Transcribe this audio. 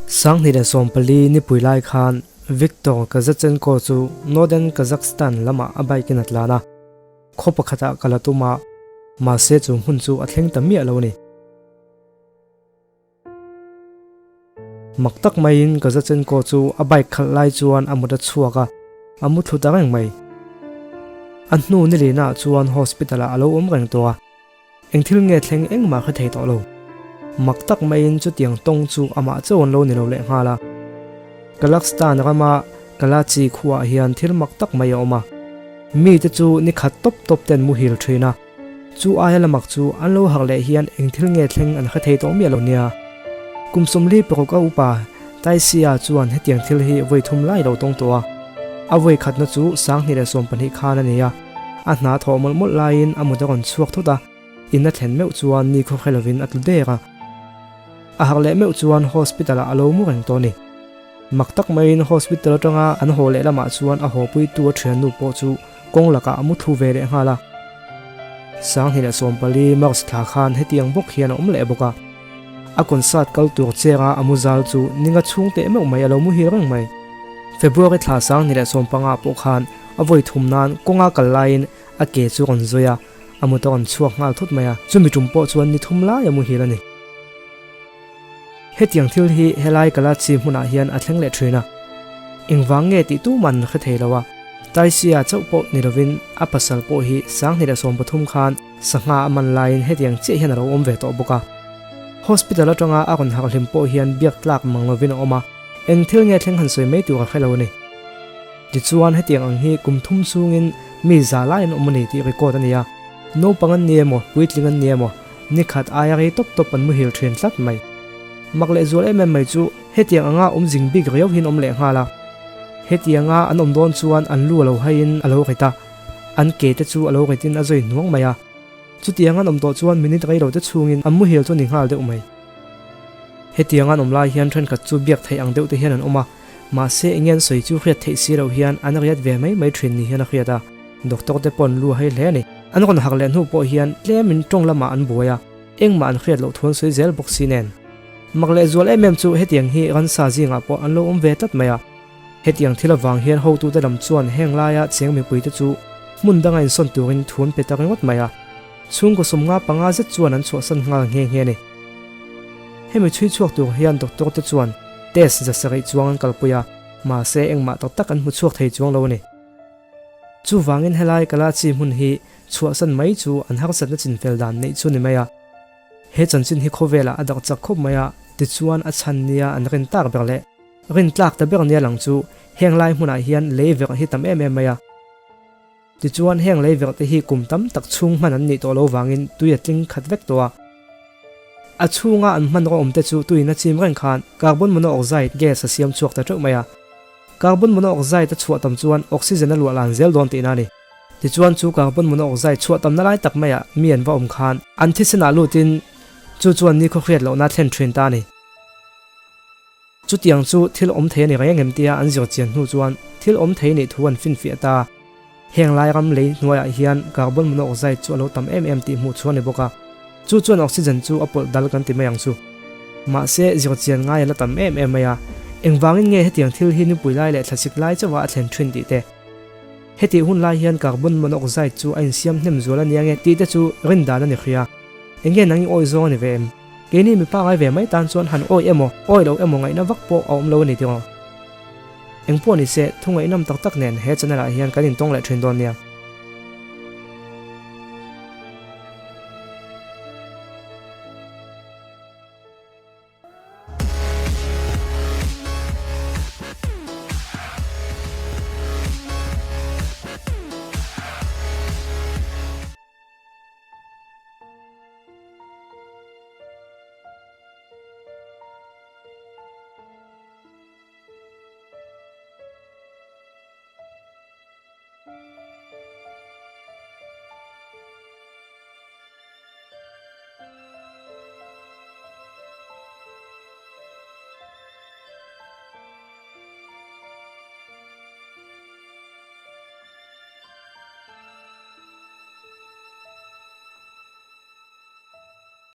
2014 nipui lai khan Viktor Kazachenko chu Northern Kazakhstan lamah a bike in a tlan a, khaw pakhatah kal a tum a, mahse chu hmun chu a thleng ta miah lo a ni. Mak tak maiin Kazachenko chu a bike khalh lai chuan a mut a chhuak a, a mu thlu ta reng mai. A hnu ni lihnaah chuan hospital ah a lo awm reng tawh a. Eng thil nge thleng engmah hre thei tawh lo. Mak tak maiin chutiang tawng chu amah chauh an lo ni lo leh nghal a. Kazakhstan rama Kalachi khuaah hian thil mak tak mai a awm a. Mite chu ni khat tawp tawp ten muhil thin a. Chu aia la mak chu an lo harh leh hian eng thil nge thleng an hre thei tawh miah lo nia. Kum 40 paruk a upa Taisia chuan hetiang thil hi vawi thum lai lo tawng tawh a. A vawi khatna chu 2012 khan a ni a. A hna thawh mawlh mawlh laiin a mut a rawn chhuak thut a, in a thlen meuh chuan ni khawkhe lovin a tlu der a. A harh leh meuh chuan hospital ah a lo mu reng tawh a ni. Mak tak maiin hospital atanga an haw leh lamah chuan a hawpuitu a thiannu pawh chu kawng lakah a mu thlu ve leh nghal a. 2014 March thla khan hetiang bawk hian a awm leh bawk a. A concert kal tur chera a mu zal chu ninga chhung teh meuh mai a lo muhil reng mai. February thla 2015 pawh khan a vawi thum nan kawnga kal laiin a ke chu rawn zawi a, a mut a rawn chhuak nghal thut mai a, chumi tum pawh chuan ni thum lai a muhil a ni. Hetiang thil hi helai Kalachi hmunah hian a thleng leh thin a, engvang nge tih tuman hre thei lo a, Taisia chauh pawh ni lovin a pasal pawh hi 2013 khan Sangha a man laiin hetiang chiah hian a lo awm ve tawh bawk a. Hospital atanga a rawn harh hlim pawh hian biak tlak mang lovin a awm a, eng thil nge thleng han sawi mai tur a hre lo a ni. Tichuan hetiang ang hi kum thum chhungin mi za lai an awm a ni tih record a ni a, naupang an ni emaw puitling an ni emaw ni khat aia rei tawp tawp an muhil thin tlat mai. Mak leh zual em em mai chu hetiang anga awm zing bik riau hian awm leh nghal a. Hetianga an awm dawn chuan an lu a lo haiin a lo rit a. An ke te chu a lo rit in a zui hnuang mai a. Chutiang an awm tawh chuan minute rei lo te chhungin an muhil chu a ni nghal deuh mai. Hetiang an awm lai hian thenkhat chu biak theih ang deuh te hian an awm a, mahse enge an sawi chu hriat theih si loh hian an riat ve mai mai thin ni hian a hriat a, doctor te pawh an lu a hei hle a ni. An rawn harh leh hnu pawh hian tlemin tawng lamah an buai a, engmah an hriat loh thu an sawi zel bawk si nen. Mak leh zual em em chu hetiang hi ransa zingah pawh an lo awm ve tlat mai a. Hetiang thil avang hian hotute lam chuan heng laia cheng mipuite chu hmun danga insawn turin thu an pe ta ringawt mai a, chhungkaw 55 zet chuan an chhuahsan nghal nghe nghe a ni. Hemi chhui chhuak tur hian doctor te chuan test 700 chuang an kalpui a, mahse engmah tak tak an hmu chhuak thei chuang lo a ni. Chuvangin helai Kalachi hmun hi chhuahsan mai chu an harsatna chinfel dan neih chu ni mai a. He chanchin hi khawvelah a darh chak khawp mai a, tichuan a chhan nia an rin tak ber leh rin tlak ta ber nia lang chu heng lai hmunah hian lei verh hi tam em em mai a. Tichuan heng lei verh te hi kum tam tak chhung hman an nih tawh lo vangin tui a tling khat vek tawh a. A chhunga an hmanraw awm te chu tuiin a chim reng khan carbon monoxide gas a siam chhuak ta teuh mai a. Carbon monoxide a chhuah tam chuan oxygen a luah lan zel dawn tihna a ni. Tichuan chu carbon monoxide chhuah tamna lai tak maiah mi an va awm khan an thisenah lutin chu chuan ni khawhriat lohna thlen thin ta a ni. Chutiang chu thil awm thei a ni reng em tia an zir chian hnu chuan thil awm thei nih thu an finfiah ta. Heng lai ram lei hnuaiah hian carbon monoxide chu a lo tam em em tih hmuh chhuah a ni bawk a, chu chuan oxygen chu a pawlh dal kan ti mai ang chu. Mahse, zir chian ngai a la tam em em mai a, engvangin nge hetiang thil hi nupui lai leh thlasik lai chauha a thlen thin tih te. Hetih hun lai hian carbon monoxide chu a insiam hnem zual a nia nge tih te chu rin dan a ni hria. Enge nang i awi zawng a ni ve em? Keini mi pangai ve mai tan chuan han awi emaw, awi lo emaw ngaihna vak pawh a awm lo a ni tiraw? Engpawh ni se, thu ngaihnawm tak tak nen he channel ah hian kan intawng leh thin dawn nia.